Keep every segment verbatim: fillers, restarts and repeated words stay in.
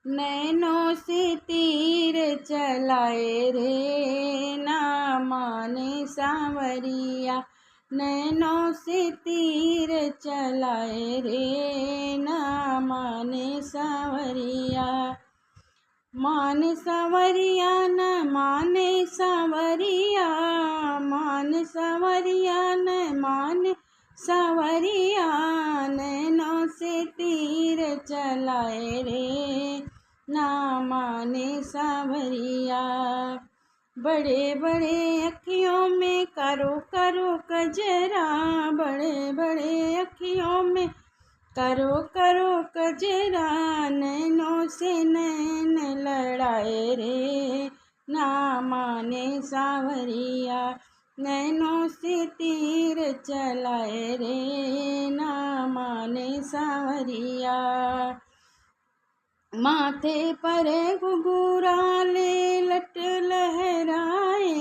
नैनों से तीर चलाए रे, ना माने सांवरिया। नैनों से तीर चलाए रे, ना माने सांवरिया। माने सांवरिया, न माने सांवरिया। माने सांवरिया, न माने सांवरिया। नैनों से तीर चलाए रे, ना माने सांवरिया। बड़े बड़े अखियों में करो करो कजरा। बड़े बड़े अखियों में करो करो कजरा। नैनों से नैन लड़ाए रे, ना माने सांवरिया। नैनों से तीर चलाए रे, ना माने सांवरिया। माथे पर घुघुराले लट लहराए,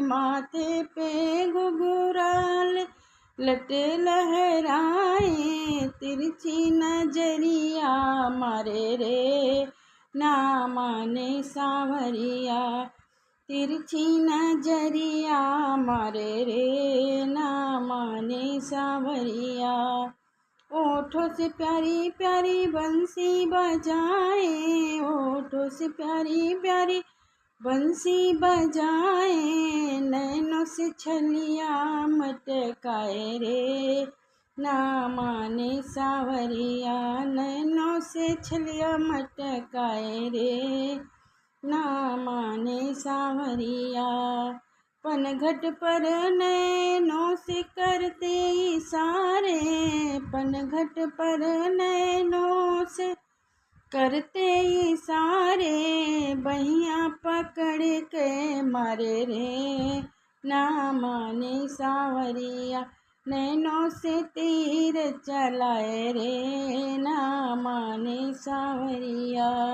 माथे पे घुघुराले लट लहराए। तिरछी नजरिया मारे रे, ना माने सांवरिया। तिरछी नजरिया मारे रे, ना माने सांवरिया। ओठों से प्यारी प्यारी बंसी बजाए, ओठों से प्यारी प्यारी बंसी बजाए। नैनों से छलिया मटकाए रे, ना माने सांवरिया। नैनों से छलिया मटकाए रे, ना माने सांवरिया। पनघट पर नैनों से करते इशारे, पनघट पर नैनों से करते इशारे। बहिया पकड़ के मारे रे, ना माने सांवरिया। नैनों से तीर चलाए रे, ना माने सांवरिया।